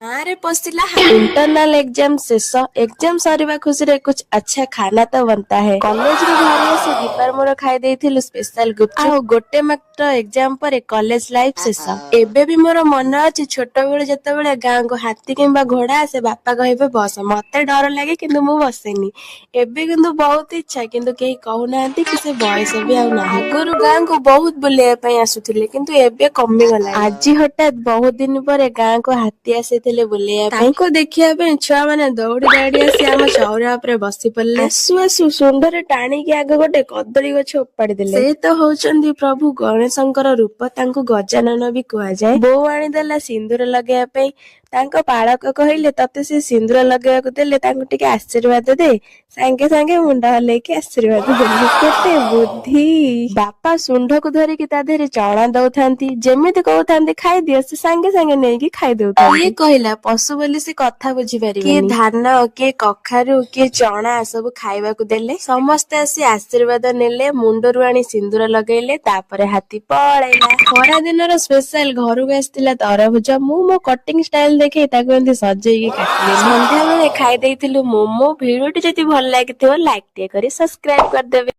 ଗାଁରେ ପଶିଲା। Internal exam ଶେଷ। ଏକ୍ଜାମ ସରିବା ଖୁସିରେ कुछ अच्छा खाना तो बनता है। କଲେଜରୁ ଘରେ ଆସି ଦୀପାର ମୋର ଖାଇ ଦେଇଥିଲୁ ସ୍ପେଶାଲ ଗୁପଚୁପ। ଆଉ ଗୋଟେ ମାତ୍ର ଏକ୍ଜାମ ପରେ କଲେଜ ଲାଇଫ ଶେଷ। ଏବେ ବି ମୋର ମନେ ଅଛି, ଛୋଟବେଳେ ଯେତେବେଳେ ଗାଁକୁ ହାତୀ କିମ୍ବା ଘୋଡା ଆସେ, ବାପା କହିବେ ବସ। ମତେ ଡର ଲାଗେ, କିନ୍ତୁ ମୁଁ ବସେନି। ଏବେ କିନ୍ତୁ ବହୁତ ଇଚ୍ଛା, କିନ୍ତୁ କେହି କହୁନାହାନ୍ତି କି ସେ ବୟସ ବି ଆଉ ନାହିଁ। ଆଗରୁ ଗାଁକୁ ବହୁତ ବୁଲିବା ପାଇଁ ଆସୁଥିଲେ, କିନ୍ତୁ ଏବେ କମିଗଲାଣି। ଆଜି ହଠାତ୍ ବହୁତ ଦିନ ପରେ ଗାଁକୁ ହାତୀ ଆସିଥିଲେ ବୁଲିବା ପାଇଁ। ତାଙ୍କୁ ଦେଖିବା ପାଇଁ ଛୁଆ ମାନେ ଦୌଡି ଦୌଡି ଆସି ଆମ ଚଉରା ଉପରେ ବସି ପଡିଲେ। ଆସୁ ଆସୁ ଶୁଣ୍ଢରେ ଟାଣିକି ଆଗ ଗୋଟେ କଦଳୀ ଗଛ ଉପାଡି ଦେଲେ। ସେ ତ ହଉଛନ୍ତି ପ୍ରଭୁ ଗଣେଶଙ୍କର ରୂପ, ତାଙ୍କୁ ଗଜାନନ ବି କୁହାଯାଏ। ବୋଉ ଆଣିଦେଲା ସିନ୍ଦୁର ଲଗେଇବା ପାଇଁ। ତାଙ୍କ ପାଳକ କହିଲେ, ତତେ ସେ ସିନ୍ଦୁର ଲଗେଇବାକୁ ଦେଲେ, ତାଙ୍କୁ ଟିକେ ଆଶୀର୍ବାଦ ଦେ। ସାଙ୍ଗେ ସାଙ୍ଗେ ମୁଣ୍ଡ ହଲେଇକି ଆଶୀର୍ବାଦ ଦେଲେ। କେତେ ବୁଦ୍ଧି! ବାପା ଶୁଣ୍ଢକୁ ଧରିକି ତା ଦେହରେ ଚଣା ଦଉଥାନ୍ତି। ଯେମିତି କହୁଥାନ୍ତି ଖାଇଦିଅ, ସେ ସାଙ୍ଗେ ସାଙ୍ଗେ ନେଇକି ଖାଇ ଦଉଥାନ୍ତି। କିଏ କହିଲା ପଶୁ ବୋଲି ସେ କଥା ବୁଝିପାରିବେ? କିଏ ଧାନ, କିଏ କଖାରୁ, କିଏ ଚଣା ସବୁ ଖାଇବାକୁ ଦେଲେ। ସମସ୍ତେ ଆସି ଆଶୀର୍ବାଦ ନେଲେ, ମୁଣ୍ଡରୁ ଆଣି ସିନ୍ଦୁର ଲଗେଇଲେ, ତାପରେ ହାତୀ ପଳେଇଲା। ଖରା ଦିନର ସ୍ପେଶାଲ ଘରକୁ ଆସିଥିଲା ତରଭୁଜ। ମୁଁ ମୋ କଟିଂ ଷ୍ଟାଇଲ ଦେଖେଇ ତାକୁ ଏମିତି ସଜେଇକି କାଟିଲି। ସନ୍ଧ୍ୟା ବେଳେ ଖାଇ ଦେଇଥିଲୁ ମୋମୋ। ଭିଡିଓଟି ଯଦି ଭଲ ଲାଗିଥିବ, ଲାଇକ୍ ଟିକେ କରି ସବସ୍କ୍ରାଇବ କରିଦେବେ।